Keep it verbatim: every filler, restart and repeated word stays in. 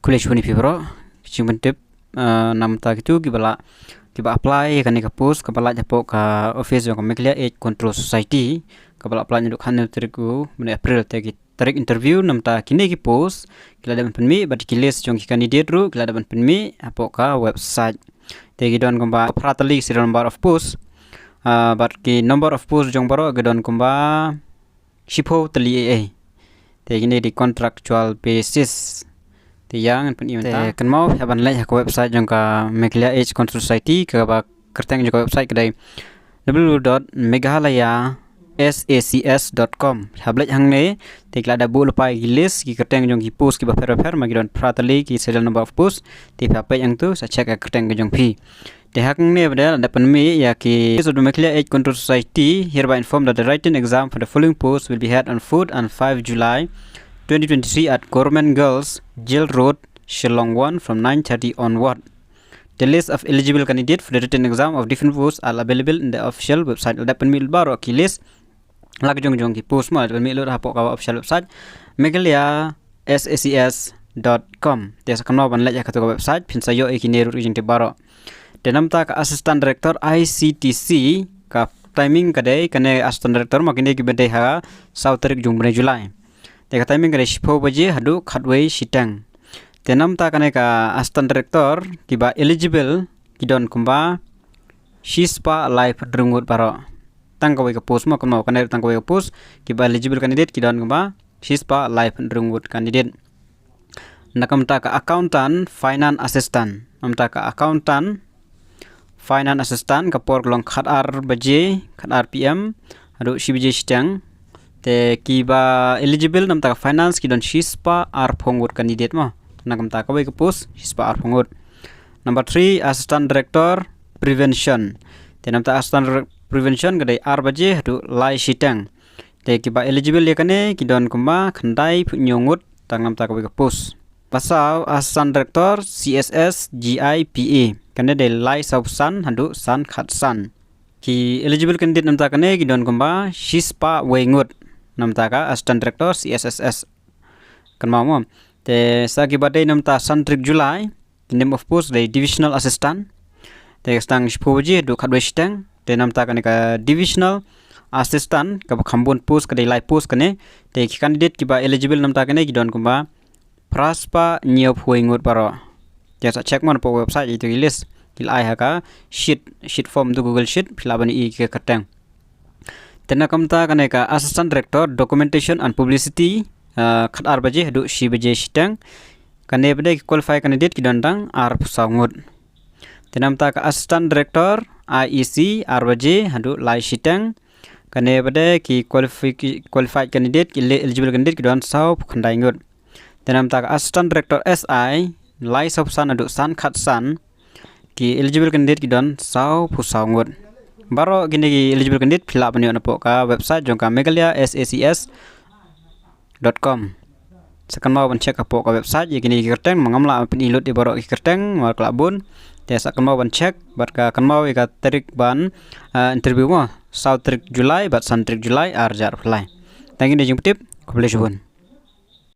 Khublei shibun ïa phi baroh. Ki jingpyntip, eh, namar kito kiba lah, kiba apply ïa kane ka post kaba lah hapoh ka office jong ka Meghalaya AIDS Control Society, kaba lah apply naduh khatsaw tarik u bnai April. Te ki tarik interview namar kine ki post ki la dep ban pynmih, bad ki list jong ki candidate ruh ki la dep ban pynmih hapoh ka website. Te ki don kumba phra tylli serial number of post. Ah, bad ki number of post jong baroh ki don kumba shiphew tylli A A. Te kine dei contractual basis. Te ïa ngan pyni mynta. Te kynmaw, ïa ban leit ha ka website jong ka Meghalaya AIDS Control Society, kaba kyrteng jong ka website ka dei W W W dot meghalaya S A C S dot com. Hap leit hangne, te ki la da buh lypa ïa ki list, ki kyrteng jong ki post kiba pher bapher, ma ki don phra tylli ki serial number of post, te phi hap peit hangto, sa check ïa ka kyrteng ka jong phi. Te hangne pat la dep pynmih ïa ki. Office of the Meghalaya AIDS Control Society hereby inform that the written exam for the following post will be held on fourth and five July twenty twenty-three at Government Girls, Jail Road, Shillong one from nine thirty onward. The list of eligible candidate for the written exam of different posts are available in the official website. La dep pynmih baroh ki list la ka jong jong ki post, mo, la dep pynmih lut hapoh ka official website Meghalaya S A C S dot com. Te sa kynmaw ban leit ïa kato ka website, phin sa ïoh ïa kine ruh ki jingtip baroh. Te namar ka Assistant Director I C T C, ka timing ka dei, kane Assistant Director, ma kine kiba dei ha saw tarik jong u bnai July. Te ka timing ka dei shiphew baje haduh khatwei shiteng. Te namar kane ka Assistant Director, kiba eligible ki don kumba shispah laiphew hynriew ngut baroh. Tang kawei ka post, mo, kynmaw, kane tang kawei ka post, kiba eligible candidate ki don kumba shispah laiphew hynriew ngut candidate. Na ka bynta ka Accountant Finance Assistant, na ka bynta ka Accountant Finance Assistant, ka por ka long khatar baje, khatar P M haduh shi baje shiteng. Te kiba eligible na ka bynta ka finance ki don shispah arphew ngut candidate, mo. Na ka bynta kawei ka post, shispah arphew ngut. Number three, Assistant Director Prevention. Te na ka bynta Assistant Director Prevention ka dei ar baje haduh lai shiteng. Te kiba eligible ïa kane ki don kumba khyndaiphew hynñiew ngut, tang na ka bynta kawei ka post. Ba saw, Assistant Director C S S G I P A. Kane dei lai sawphew san haduh san khatsan. Ki eligible candidate na ka bynta kane ki don kumba shispah wei ngut, na ka bynta ka Assistant Director C S S S. Kynmaw, mo. Te sa kiba dei na ka bynta san tarik July, ki name of post dei Divisional Assistant. Te ka sdang shiphew baje haduh khatwei shiteng. Te na ka bynta kane ka Divisional Assistant, kaba kham bun post, ka dei lai post kane. Te ki candidate kiba eligible na ka bynta kane ki don kumba phraspah hynñiewphew wei ngut baroh. Te sa check, mo, hapoh website, ïa kito ki list ki la ai ha ka sheet, sheet form, to Google Sheet, phi lah ban ïohi ïa ki kyrteng. Te na ka bynta kane ka Assistant Director Documentation and Publicity, ah, khatar baje haduh shi baje shiteng. Kane pat ki qualified candidate ki don tang arphew saw ngut. Te na ka bynta ka Assistant Director I E C, ar baje haduh lai shiteng. Kane pat ki qualifi-, qualified candidate, ki le-, eligible candidate ki don sawphew khyndai ngut. Te na ka bynta ka Assistant Director S I, lai sawphew san haduh san khatsan, ki eligible candidate ki don sawphew saw ngut. Baroh kine ki eligible candidate phi lah ban ïoh napoh ka website jong ka Meghalaya S A C S dot com. Sa kynmaw ban check hapoh ka website ïa kine ki kyrteng, ma ngam lah ban pyni lut ïa baroh ki kyrteng, namar ka la bun. Te sa kynmaw ban check, bad ka kynmaw ïa ka tarik ban, ah, interview, mo, saw tarik July bad san tarik July, ar hajar arphew lai. Tang kine ki jingpyntip, khublei shibun.